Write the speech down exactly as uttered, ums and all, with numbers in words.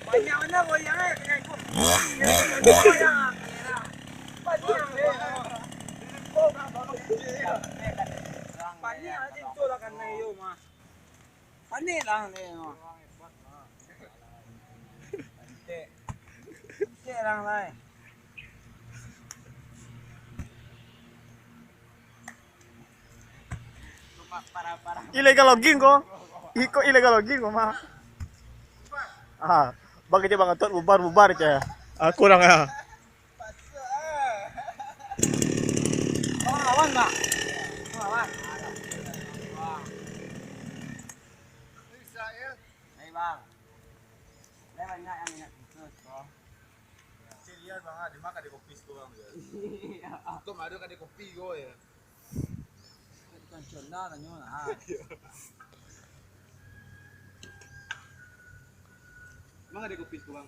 Banyak bana goyang, eh, kena ikut. Goyang, kamera. Panik, eh. Panik aja tu lah, karena iyo mah. Panik lah ni mah. Cek. Cek lah, lai. Illegal logging ko. Iko illegal logging ko mah. Ah, bang aja bang Atut bubar bubar aja. Ah, kurang ya. Bang lawan, Bang. Bang lawan. Hei, Bang. Saya banyak yang minat khusus, Bang. Cilian, Bang, ah, di mana kadai kopi situ, Bang? Iya. Itu mah ada kadai kopi, go, ya. Bukan Cina, tanyo, ah. Emang ada kopi situ, Bang?